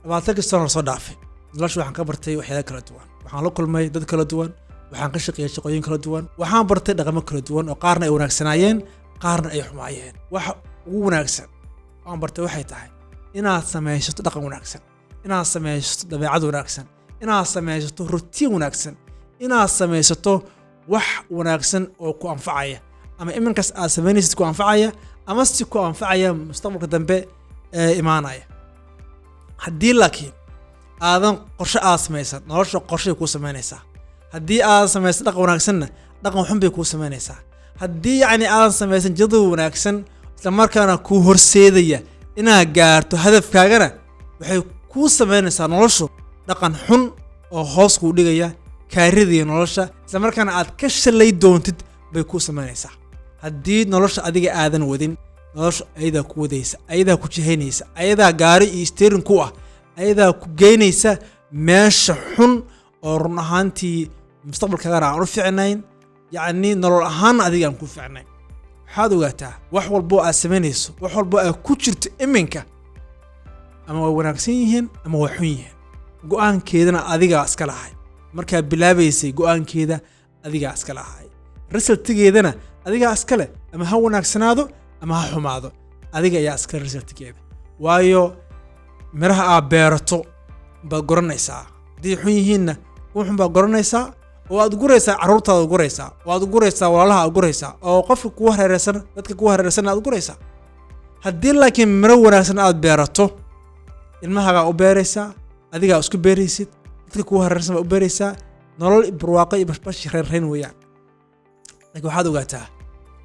20kii sano lasoo dhaafay nolosha waxaan ka bartay waxyaala kala duwan. Waxaan la kulmay dad kala duwan, waxaan ka shaqeeyay shaqooyin kala duwan, waxaan bartay dhaqamo kala duwan oo qaarna ay wanaagsanaayeen, qaarna ay xumaayeen. Waxa ugu wanaagsan oo aan bartay waxay tahay inaad samaysato dhaqan wanaagsan, inaad samaysato dabeecad wanaagsan, inaad samaysato routine wanaagsan, inaad samaysato wax wanaagsan oo ku anfacaya, ama iminkaas aad samaynaysid ku anfacaya, ama si ku anfacaya mustaqbalka dambe ee imaanaya. Haddii laakiin aadan qorshe aad samaysan, nolosha qorshay kuu samaynaysaa. Haddii aadan samaysan dhaqan wanaagsanna, dhaqan xun bay kuu samaynaysaa. Haddii yacni aadan samaysan jadwal wanaagsan isla markaana kuu horseedaya inaad gaarto hadafkaagana, waxay kuu samaynaysaa noloshu dhaqan xun oo hoos kuu dhigaya, kaaridaya nolosha, isla markaana aad ka shalay doontid bay kuu samaynaysaa. Haddii nolosha adiga aadan wadin, nolosha ayadaa ku wadaysa, ayadaa ku jihaynaysa, ayadaa gaari iyo steering ku ah, ayadaa ku geynaysa meesha xun oo run ahaantii mustaqbalkaagana aan u fiicnayn, yacni nolol ahaanna adiga aan ku fiicnayn. Waxaad ogaataa, wax walbo aad samaynayso, wax walbo aad ku jirto iminka, ama waa wanaagsan yihiin ama waa xun yihiin, go'aankeedana adigaa iska lahay. Markaa bilaabaysay go'aankeeda adigaa iska lahay, resultigeedana adigaa iska leh. Ama ha wanaagsanaado ama ha xumaado, adiga ayaa iskale resultigeeda. Waayo, miraha aad beerato baad goranaysaa. Haddii xun yihiinna, kuwa xun baad goranaysaa oo aad guraysaa, carruurtaada guraysaa, oo aad guraysaa walaalaha aad guraysaa, oo qofka kugu hareeraysan, dadka kugu hareeraysan aad guraysaa. Haddii laakiin miro wanaagsan aad beerato, ilmahaagaa u beeraysaa, adigaa isku beeraysid, dadka kugu hareeraysan baa u beeraysaa. Nolol barwaaqo iyo bashbash, reerreyn weeyaan. Laakiin waxaad ogaataa,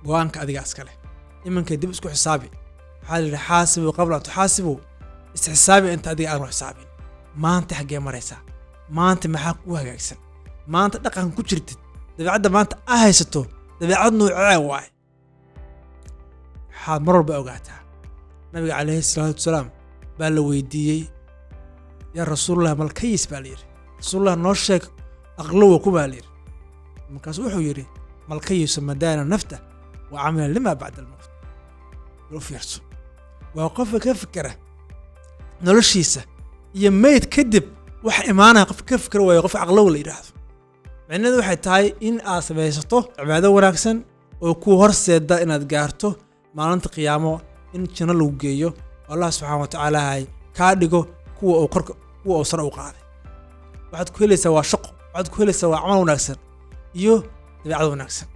go'aanka adigaa iska leh. Iminka dib isku xisaabi. Waxaa la yidhi: "حاسبوا قبل أن تحاسبوا." Isxisaabi inta adiga aan xisaabin. Maanta xaggee maraysaa? Maanta maxaa ku hagaagsan? Maanta dhaqan ku jirtid, dabeecadda maanta aa haysato, dabeecad nuucee waay? Waxaad mar walba ogaataa, Nabiga calayhi salaatu wasalaam baa la weydiiyey: "يا رسول الله، ما الكيس?" baa la yidhi. "Rasuulullah, noo sheeg aqlowa ku," baa la yidhi. Markaasu wuxuu yidhi: "ما الكيس من دان نفسه وعمل لما بعد الموت." Bal u fiirso, waa qofka ka fikera noloshiisa iyo meyd kadib wax imaanaya. Qofka ka fikera waayo qof caqlow la yidhaahdo. Micnaheedu waxay tahay in aad samaysato cibaado wanaagsan oo kuu horseeda inaad gaarto maalinta qiyaamo in janno lagu geeyo oo Allah subxaana wa tacaala hay kaa dhigo kuwa uu korka, kuwa uu sare u qaaday. Waxaad ku helaysaa waa shaqo, waxaad ku helaysaa waa camal wanaagsan iyo dabeecad wanaagsan.